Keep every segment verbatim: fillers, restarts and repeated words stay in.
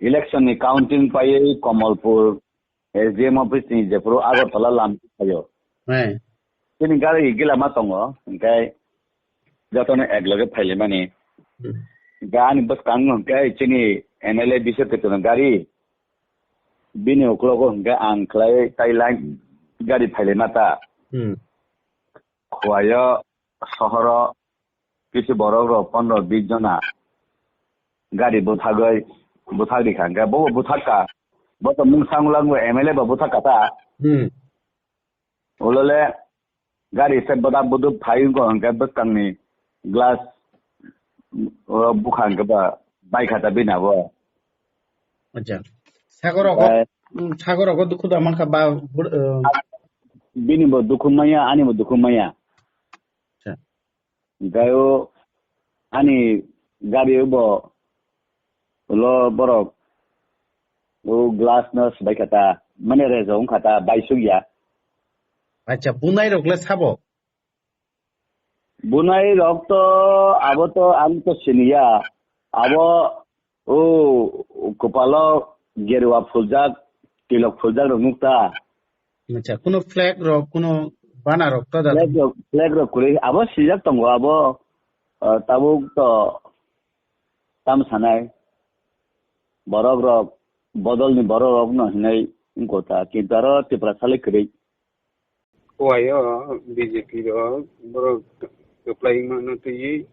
Election ni counting paiwi Kamalpur S D M office ni jephuru Agartala lam phaio. Hai. Chini gari gila ma tongo, hingke jotono ek loge phailaimani. Hmm. Hingke ani bwskango hingke chini M L A bisa kwchwrwng gari, bini uklogo hingke ang khlai tai line gari phailaima ta. Hmm. Khuaio sohoro kisi borok rok pondro bis jona gari bwthagwi bwthak rikha hingke bobo bwthakka, bo to mung sanglangbo M L A bo bwthakka ta. Hmm. Ulole gari se bwdak bwduk phai wngkha hingke bwskangni glass o bwkha hingke ba baikha ta bini abo. Acha. Sagor rogo, Eh. mm, sagor rogo dukhu da mankha ba, bur-, eh. Bini bo dukhu maya, ani bo dukhu maya. Acha. Hingke o ani gari o bo ulo borok o glass no swbai kha ta, mane rejo wngkha ta, baisuk ya. Acha, bunai rok le sabo? Bunai rok to abo to ang to siniya. Abo o kopalo gerwa phuljak, tilok phuljak rok nukta. Acha, kuno flag rok, kuno bana rok to da? Flag rok, flag rok kwrwi. Abo sijak tongo abo, ah, tabuk to tam sanai. Borok rok, bodol ni borok rok no hinai wngkota. Kintu aro Tripura sale kwrwi. Kuaio B J P rok borok kwplai mano twiwi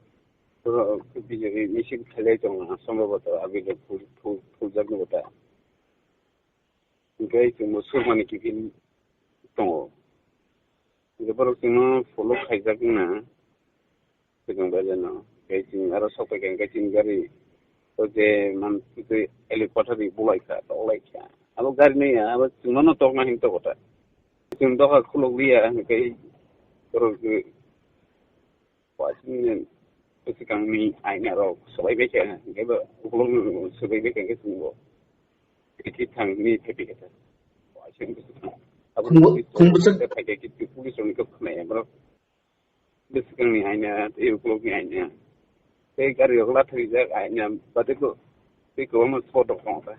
borok B J P misil khailai tongo, sombhoboto aboni phul-, phul-, phuljakno bo ta. Hingke chwngbo surmani kiphil tongo. Hingke borok chwngno follow khaijak wngna. Swkang bai jano. Khe chini aro sok pai khe, khe chini gari o je man twi helicopter ni bulai kha, toklai kha. Abo gari nai ya, abo chwngno no tokna hin toko ta. Chwng doga khuluk liya, hingke borok je wasing ni swkang ni aina rok swbai bai kha, hingke bo ukulok ni swbai bai kha, hingke chwng bo. Khe thang ni thepi khe ta. Wasing swkang. Abo Khumbu-, police khumbu rok chwng- phai khe, khe police rok ni kok khna ya borok. Bwskangni aina, tei ukulukni aina. Tei gari rok lathajak aina, batwi ko-, tei kwbangma spot rok tongo ta.